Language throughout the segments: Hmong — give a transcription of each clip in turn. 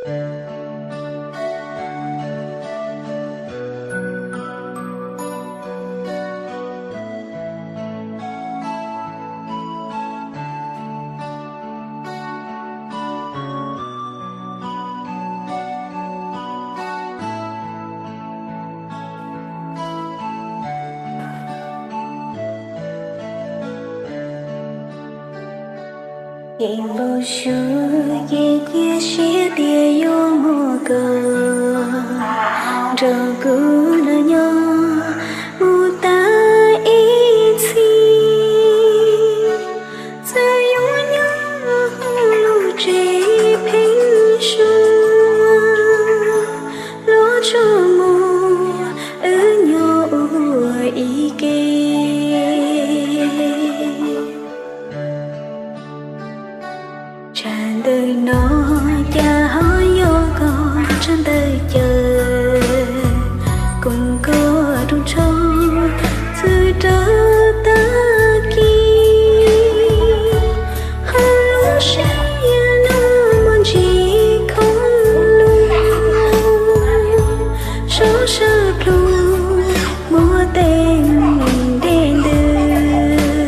Yeej npau suav ces cia siab tias yuav muaj koj nrog kuv nyob mus tas ib txhis. Txawm yuav nyob hauv lub tsev pheeb suab, los tsuas muaj wb nyob ua ib ke. Tsam ntawm no cas ho yog koj tsab ntawv caw, koom koj rooj tshoob txwm rau tag kis. Hauv lub siab no muaj ntsis khoob lug, sab sab plhu muaj teeb dej ntws.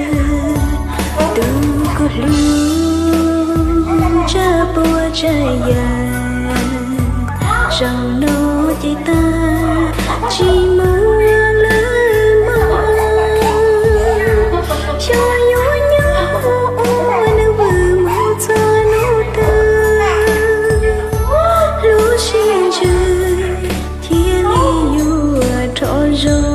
Tus kuv hlub, tsaj puab tsaj yam, zaum no ces tag tsis muaj lawm mog. Xyov yuav nyob ua nws vwm mus txog hnub twg, lub siab ntsws thiaj li yuav rov zoo.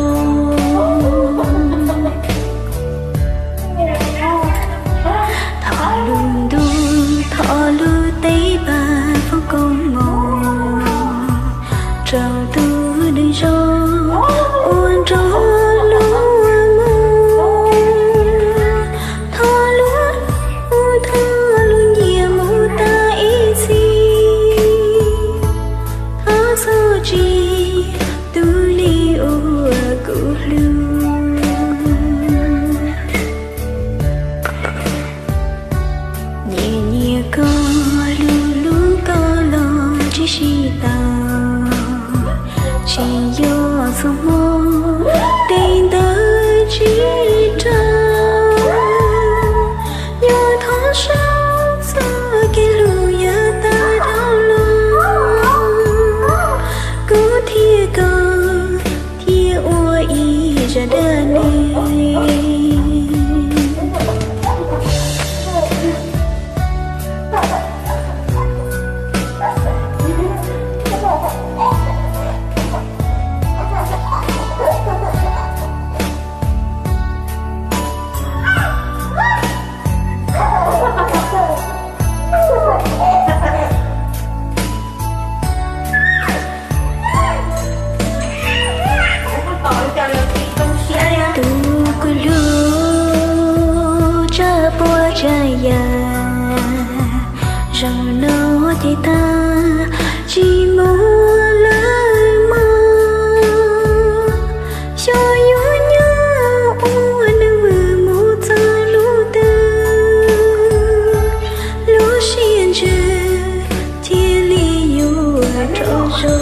Thov lub ntuj, thov lub teb pab foom koob moov rau tus neeg zoo uas nrog luag mus. Thov luag, thov luag nyiam mus tas ib txhis. Thov txhob tsim tus neeg uas kuv hlub. Nyiam nyiam koj, hlub hlub koj los tsis sib tau, tsis yog txoj hmoo, dej ntawd tsis raug. Yog thov sab txoj kev hlub yav tag dhau los, kuv thiab koj thiaj ua ib zaj dab neeg. Tus kuv hlub, tsaj puab tsaj yam, zaum no ces tag tsis muaj lawm mog. Xyov yuav nyob ua nws vwm mus txog hnub twg, lub siab ntsws thiaj li yuav rov zoo.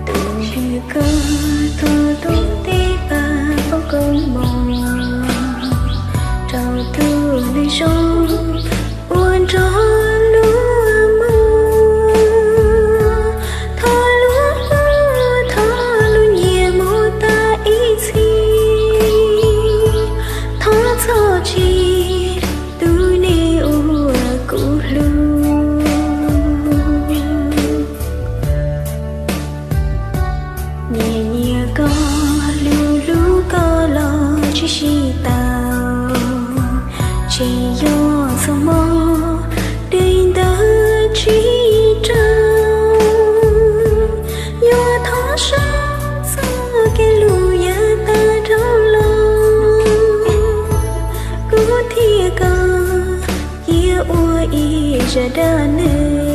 Tus ntawm koj, thov lub teb pab foom koob moov rau tus neeg zoo uas nrog luag mus. Thov luag, thov luag nyiam mus tas ib txhis. Thov txhob tsim tus neeg uas kuv hlub. Nyiam nyiam koj, hlub hlub koj los tsis sib tau, tsis yog txoj hmoo, dej ntawd tsis raug. Yog thov sab txoj kev hlub yav tag dhau los, kuv thiab koj cia ua ib zaj dab neeg.